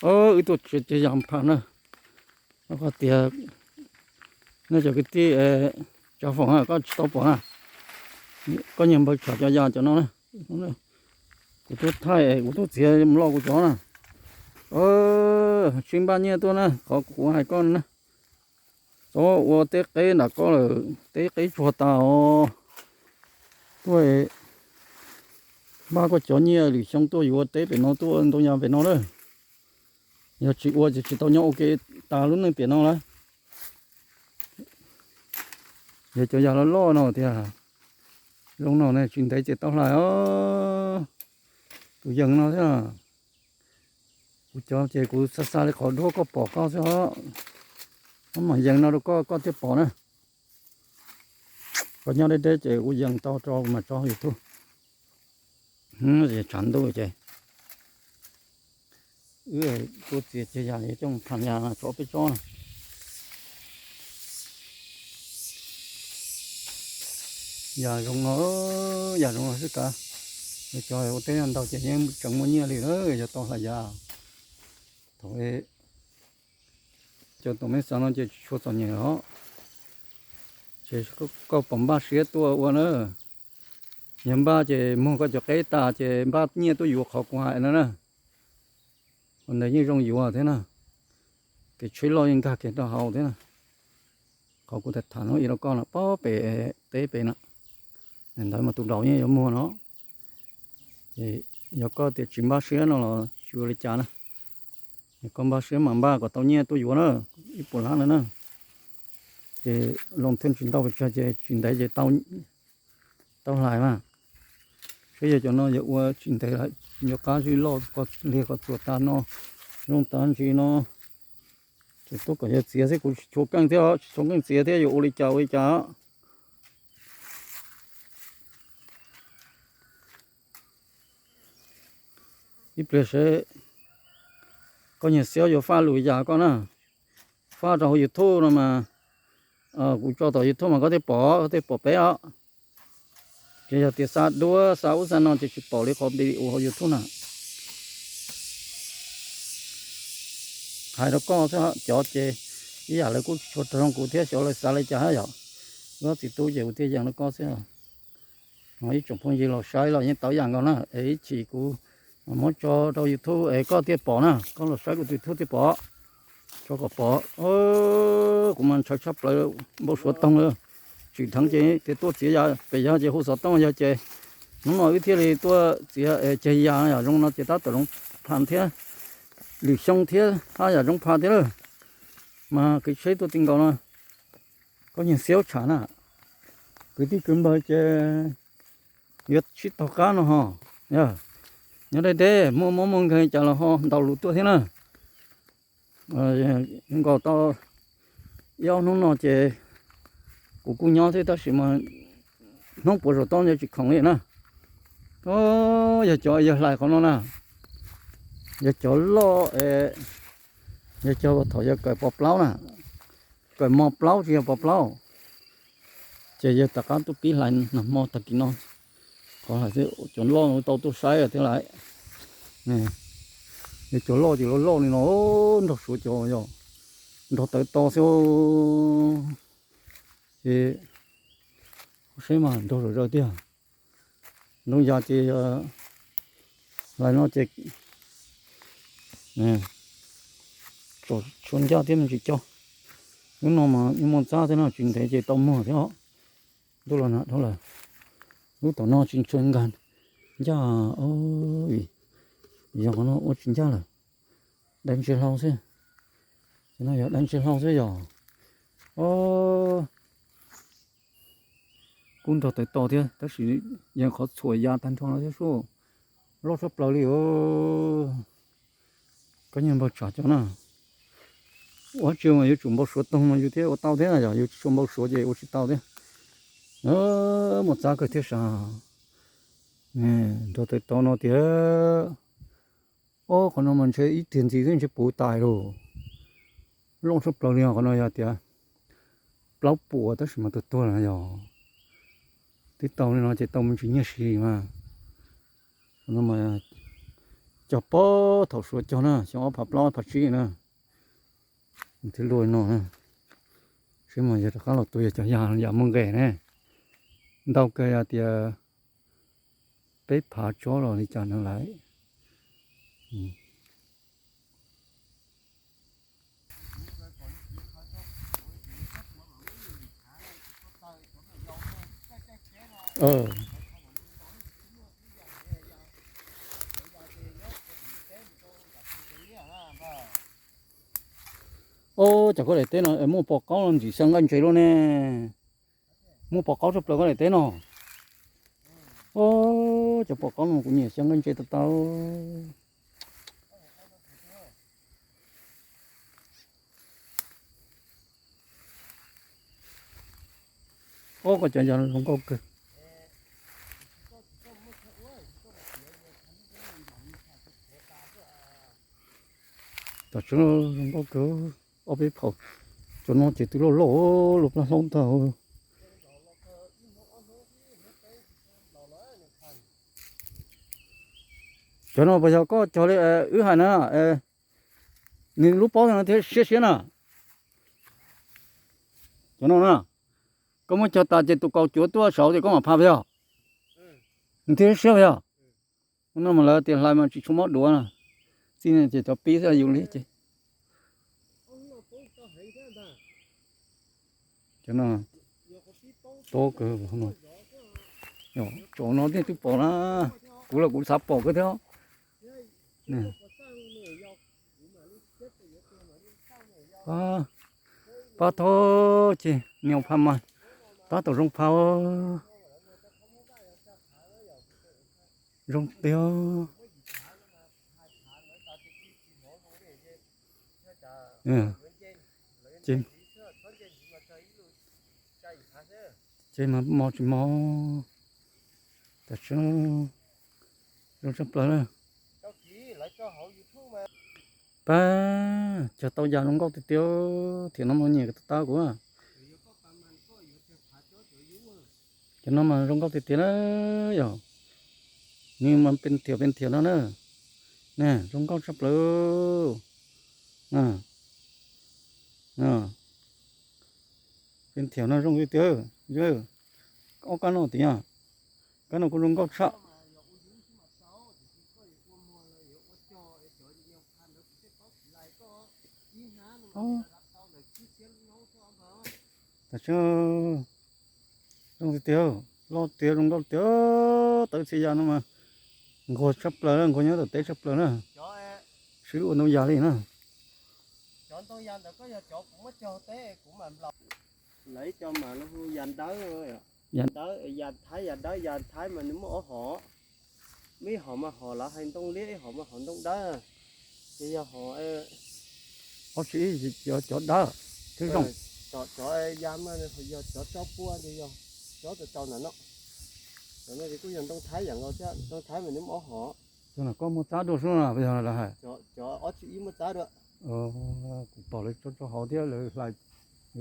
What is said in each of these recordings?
Wb tuaj txiav cov yas phaj na. Koj tias, nej cov kwv tij, tsav foom na, koj tsis tau pom na. Koj nyiag npawg tshav cov yas cov no na. Kuv twb thaij, kuv twb txiav loj kuv cov na. Sib npaj nyiaj tuaj na, qhov kuv hais koj na. Txhob ua teb qeb nram koj lawm, teb qeb tsuag tas os. Tuaj npaj koj cov nyiaj lwm xyoo tuaj yuav teb pem no, tuaj ntoo yas pem no na. Yog tsis ua ces tsis tau nyob ua ke tas lub neej pem no lawm. Yog cov yas loj loj no tiag, zoo no ne tsis ntev ces tau hlais os. Tus yees no thiab, kuv cov ces kuv xa xa li qhov duab koj pom koj xwb os. Muab mam yees no rau koj, koj thiaj pom na. Koj nyob deb deb ces kuv yees tau rau mas tso YouTube. Tshav ntuj ces wb tuaj txiav cov yas coj tham yas tso peb tsob na. Yas zoo no, yas zoo no xwb kav. Cov ua teb ntau ces yeej tseem muaj nyiaj li na, yog tau hlais yas. Thaum cov tus meb xav no ces tsis tshua txom nyem os. Ces koj pom npaj siab tuaj ua na. Yog npaj ces muag koj cov qeb tas ces npaj nyiaj tuaj yuav qhov kuv hais no na. Ua ntawd yeej zoo yuav thiab na. Kev tsheb loj yeej nkag kiag rau hauv thiab na. Qhov kuv tham tham no ib rau koj no pob pem teb pem no, ntawd mas tus daus yeej yuav muag no. Yog koj tias tsis npaj siab no los tsis ua li cas na. Yog koj npaj siab mas npaj kom tau nyiaj tuaj yuav na, ib puas lab no na. Ces loo thwj tsis ntau pes tsawg ces tsis ntev ces tau hlais mas. Saib yog cov no yog ua tsis ntev lawm, nco qab zib loj liag kom txuas tas no, zoo tas ntsis no. Ces tuaj kom yog txiav xwb, kuv tsis tshua keej thiab, tsis tshua keej txiav thiab, yuav ua li cas ua li cas. Ib pliag seb koj nyiag xiab yuav faj lus yas koj na, faj rau hauv YouTube no mas, kuv tso tom YouTube mas koj thiaj pom, koj thiaj pom peb os. Ces yog tias xa duab xa ub xa no ces tsis pom li qhov video hauv YouTube na. Hais rau koj xwb, cov ces ib yam lawv kuj tsis tshua raug zoo kuv thiab, xyov lawv xav li cas thiab yom. Wb ob txiv tub ces kuv thiaj yees rau koj xwb. Ib tsoom phooj ywg los saib los yeej tau ib yam nkaus na, es ib chim kuv muab tso rau YouTube es koj thiaj pom na, koj los saib kuv tus YouTube thiaj pom. Tso kom pom, kuv mas ntshaw tshaj plaws, npau suav toog lawm. Tsim dheev ces tias tuaj txiav yas pem yog ces hu xov tooj yog ces hnub no wb thiaj li tuaj txiav ceg yas yom, zoo no ces tab tom zoo pha thiab, lwm xyoo thiab haj yam zoo pha thiab lawm. Mas kev tsheb tuaj ti nkaus no, koj nyiag xiab tsham na, kwv tij kwv npawg ces yuav sib tog qab no ho. Nyob deb deb muaj mob muaj nkeeg cas los ho ntaus lus tuaj thiab na. Nkaus tau ib ob hnub no ces kuv kuj nyob thiab tab sis mas hnub puav saum toj nyob tsis khoom li na. Yog cov yawg hlais qhov no na, yog cov loj, yog cov thaum yawg kawm pov plaub na, kawm mo plaub tsis yog pov plaub. Ces yawg rov qab tuaj pib hlais nag hmo tag kis no, qhov hlais xwb, cov loj tau tuaj saib thiab lawm. Yog cov loj ces loj loj li no, nrog suav cov yog nrog tawv to xwb. Ces seb mas nrog zom zaws tiag. Ntoo yas ces hlais no ces tsom tshuav ncaj thiab me ntsis cog. Lub no mas ib muaj txab thiab no tsis ntev ces tau muag thiab os. Ntuj los nag dhau lawm. Lub tom no tsis tshuav nkag ncaj, yog qhov no ua tsis ncaj lawm. Dai ntsia hlau xwb. Ces no yog dai ntsia hlau xwb yog. Kuj nrog tawv to thiab tab sis yeej qhov txhuam ya tag nrho no thiab sub. Loj tshaj plaws li os. Koj nyiag npawg tsam cov na. Ua tsi mas yuav tsum npau suav toog mas yus thiaj ua tau thiab, yog yus tsis tshua npau suav ces ua tsis tau thiab. Muaj txab kawg thiab sav. Nrog tawv to no tiag. Ob, qhov no mas ntshe ib tiag ntxiv xwb ntshe puv tais lauj. Loj tshaj plaws li os, qhov no yog tias plaub puas tab sis mas tuag tuag lawm yog. Twb tau li no ces tau me ntsis nyiaj siv mas. Qhov no mas Cog puag thaum suav cog na, xyoo ob phav plaub ob phav tsib na, thiaj luaj no na. Seb mas yog rov qab los tua yog cog yam muaj nqis ne. Ntau kawg yog tias peb phav tsob los li cas no lawm. Ob, cov koj daim teb no muaj pos qaub no ntsim xyaw nqaij ntses luaj ne. Muaj pos qaub tshaj plaws koj daim teb no. Ob, cov pos qaub no kuv nyiam xyaw nqaij ntses tau tau. Ob, koj cov yas zoo nkauj kawg. Tam sim no zoo nkauj kawg, ob peb phaum. Cov no ces twb loj loj, loj plab hlaub ntag. Cov no puas yog koj cog li wb hais na? Nws lub pob no thiab siab siab na. Cov no na, koj muab cog tas ces tus kaus cuav tuaj saud ces koj mam phaj puas yog? Nws thiaj siab puas yog? Ua no mas lawv tias hlais mas tsis tshua mob duav na. Txij no ces cov pib xwb yus li ces. Cov no tob kawg no. Tsom no thiaj twb pom na. Kuv los kuv xav pom kawg thiab. Pab thaub ces niam pha mas tab tom zoo pha. Zoo tiag. Ces mas mos tsis mos. Tam sim zoo tshaj plaws na. Pab, cog tau yas zoo nkauj tiag tiag. Thiam no mas nyiam tab kuv. Cov no mas zoo nkauj tiag tiag na yom. Nws mas pes thiam pes thiam no na. Zoo nkauj tshaj plaws. Pes thiam no zoo tiag tiag. Ob kab no tiag. Kab no kuj zoo nkauj tshaj. Tam sim zoo tiag tiag, loj tiag zoo nkauj tiag. Tawv txhia yas no mas nquag tshaj plaws, nquag nyob tom teb tshaj plaws na. Swb ua ntoo yas li na. Cov ntoo yas ntawd koj yog cov kuv muab cog teb kuv mam nplaum. Lawv ib co mas lawv hu yas dawb, yas dawb, yas Thaib, yas dawb yas Thaib mas nws muaj ob hom. Muaj ib hom mas hom lawv hais ntoo liab, ib hom mas hom ntoo dawb. Ces yog hom ob tsis ib, cov dawb thiab zoo. Cov yas mas yog cov tso pua ces yog cov tau ntawm no. Cov no ces kuj yog ntoo Thaib yam nkaus thiab, ntoo Thaib mas nws muaj ob hom. Cov no koj muab txab dua sub no yog lawv hais. Cov ob tsis ib muab txab dua. Kuv pom lawv tso tso hauv thiab lawv hlais.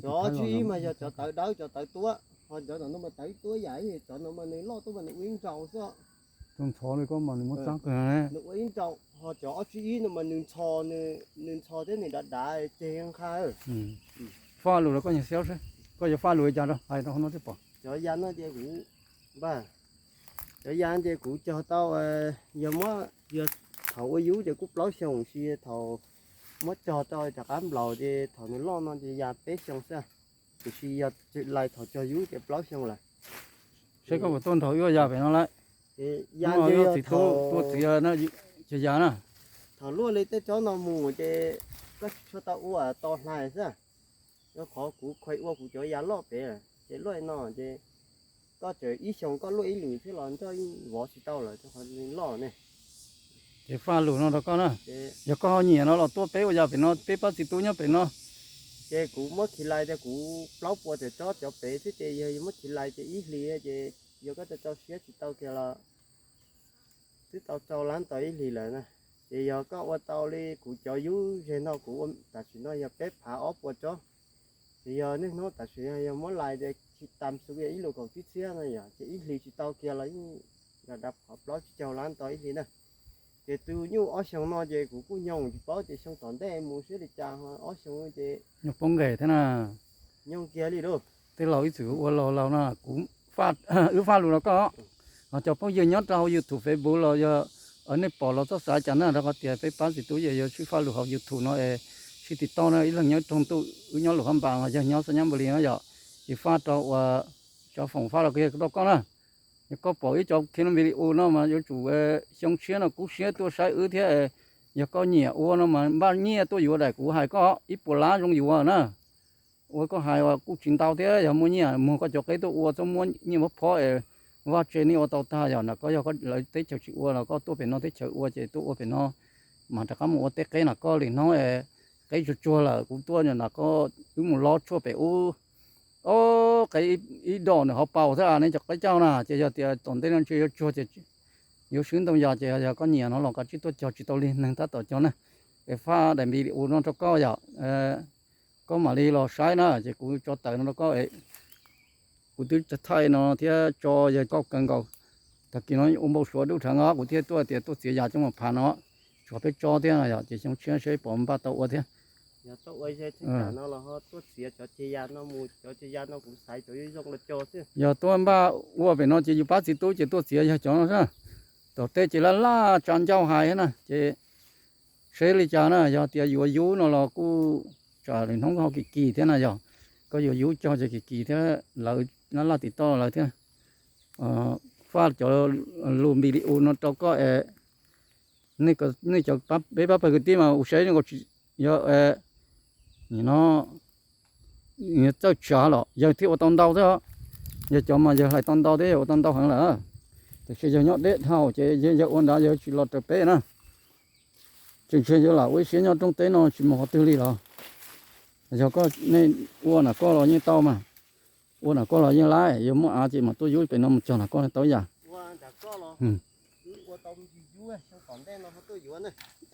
Cov ob tsis ib mas yog cov tawv dawb cov tawv tuab, ho cov no mas tawv tuab yam, cov no mas nws loj tuaj mas nws ua ib nraus xwb. Cov ntxhov li koj mas nws muab txab kawg. Nws ua ib nraus, ho cov ob tsis ib no mas nws ntxhov, nws ntxhov thiab nws dav dav ceg nqha. Faj lus los koj nyias xyab seb koj yuav faj lus li cas rau hais rau hauv no thiaj pom. Cov yas no ces kuv, npaj, cov yas ces kuv cog tau, yog muab, yog thaum ua yub ces kuj plaub xyoos, tiam sis thaum muab cog tau rov qab nplaum ces thaum nws loj no ces yas peb xyoos xwb, tiam sis yog lais thaum cog yub ces plaub xyoos lawm. Seb koj puas tuaj nrog wb ua yas pem no lawm. Yas ces yog txiv tub, tuaj txiv cog yas na. Thaum luaj li tej tsob no mus ces koj tsis tshua tau ua, tau hlais xwb. Rau qhov kuv khuv ua kuv cov yas loj pem, ces luaj no ces koj tseem ib xyoos koj luaj ib lwm thiab los nroj vov tsis tau lawm rau qhov loj ne. Ces faj lus no rau koj na, yog koj ho nyiam no los tuaj peb ua yas pem no, peb pab txiv tub nyob pem no. Ces kuv muab khi lais tias kuv plaub puas tawm tsob cov pem xwb ces yog muab khi lais ces ib hlis ces yog koj tau rau siab tsis tau kiag los twb tau rau lab tau ib hlis lawm na. Ces yog koj ua tau li kuv cov yub zeg no kuv ua tam sim no yog peb phav ob puas tsob. Ces yog niaj hnub tam sim no yog muab lais ces tsis tas xus ib lus kaum tsib txhiab no yog ces ib hlis tsis tau kiag los yeej yog dab qhov plaub tsib caug lab tau ib hlis na. Ces tus nyuj ob xyoos no ces kuv kuj nyoog tsis paub ces xyoo tom ntej mus seb li cas, ob xyoos ces nyoog poob nqes thiab na. Nyoog kiag li lauj. Tej laus ib txwm ua laus laus no kuv, wb faj lus rau koj. Ho cov phooj ywg nyob rau hauv YouTube, Facebook los yog nej pom los txhob xav cas na, rau qhov tias peb pab txiv tub ces yog sib faj lus hauv YouTube no es sib tiv tauj na, ib leeg nyob ib roog ntuj, wb nyob Luam Phab Npas, yog nyob Xab Nyab Npus Lis no yom, ces faj rau ua, cov foom faj los rau koj na. Yog koj pom ib co khi no video no mas yuav tsum, xyoo tshiab no kub siab tuaj saib wb thiab. Yog koj nyiam ua no mas npaj nyiaj tuaj yuav daim kuv hais koj ib puas lab zoo yuav na. Ua koj hais kuj tsis ntau thiab, yog muaj nyiaj muag koj cov qeb tuaj ua, txhob muab nyiaj muab phob es vaj tse nej ua tau tag. Yog na koj, yog koj lawv teb chaws tsis ua los koj tuaj pem no teb chaws ua ces tuaj ua pem no, mas rov qab mus ua tej qeb na koj li no. Qeb tsuag tsuag lawm kuv tuaj na koj, wb mus lob tshuaj pem ub, ob qeb ib dom nws ho paus thiab nej cov qeb cauj na. Ces yog tias tom ntej no ntshe yuav tsuag ces yuav swb ntoo yas, ces yog koj nyiam no los koj tsij tuaj cog, tsis tau li neeg tab tom cog na. Es faj daim video no rau koj yom, koj mam li los saib na. Ces kuv tso tawm no rau koj, kuv twb thaij no thiab tso yog koj kawg nkaus. Tag kis no ua npau suav dub rheev os, kuv thiaj tuaj tias tuaj txiav yas coj mus phas no, tshuav peb tsob thiab no yom, ces xyoo tshiab seb puas npaj tau ua thiab. Yog tuaj npaj ua pem no ces yus pab txiv tub ces tuaj txiav yog cov no xwb. Tom tej ces laj laj tsa ncauj hais thiab na, ces seb li cas na. Yog tias yuav yub no los kuj tsam lwm hnub ho kim kim thiab na, yog koj yuav yub cog ces kim kim thiab, lawv laj laj tim toj lawv thiab. Faj cov lus npis li u no rau koj es, nej cov peb pab pawg kwv tij mas ua saib nkaus tsis yog nim no txawj tsav los yawg thiaj ua tau ntau thiab. Yog cov mas yawg hlais tau ntau thiab, yawg ua tau ntau heev lawm. Tiam sis yawg nyob deb dhau ces yawg ua ntawd yawg tsis los raws peb na. Tseem tseg yuav lam ua ib siab nyob rooj teb no tsis mus qhov twg li los. Yog koj, nej ua na koj los yeej tau mas, ua na koj los yeej laib, yog muaj av ces mam tuaj yub pem no mus cog na koj tau yam.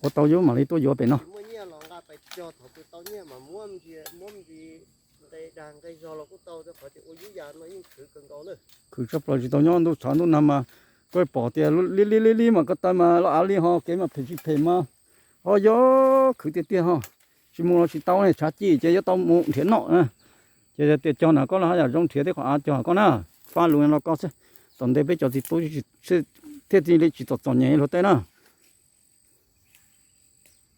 Ua tau yub mam li tuaj yuav pem no. Khwv tshaj plaws tsis tau nyob ntuj tshav ntuj nag mas, koj pom tias li li li li mas ko taw mas los av li ho kev mas phem tsis phem mas, ho yog khwv tiag tiag ho, tsis mus los tsis tau ne, tshav cim ces yuav tau mus nrhiav noj na. Ces yog tias cog na koj los haj yam zoo nrhiav tej qhov av cog koj na. Faj lus no koj xwb, tom ntej peb cov txiv tub thiaj li tsis txom txom nyem luag tej na.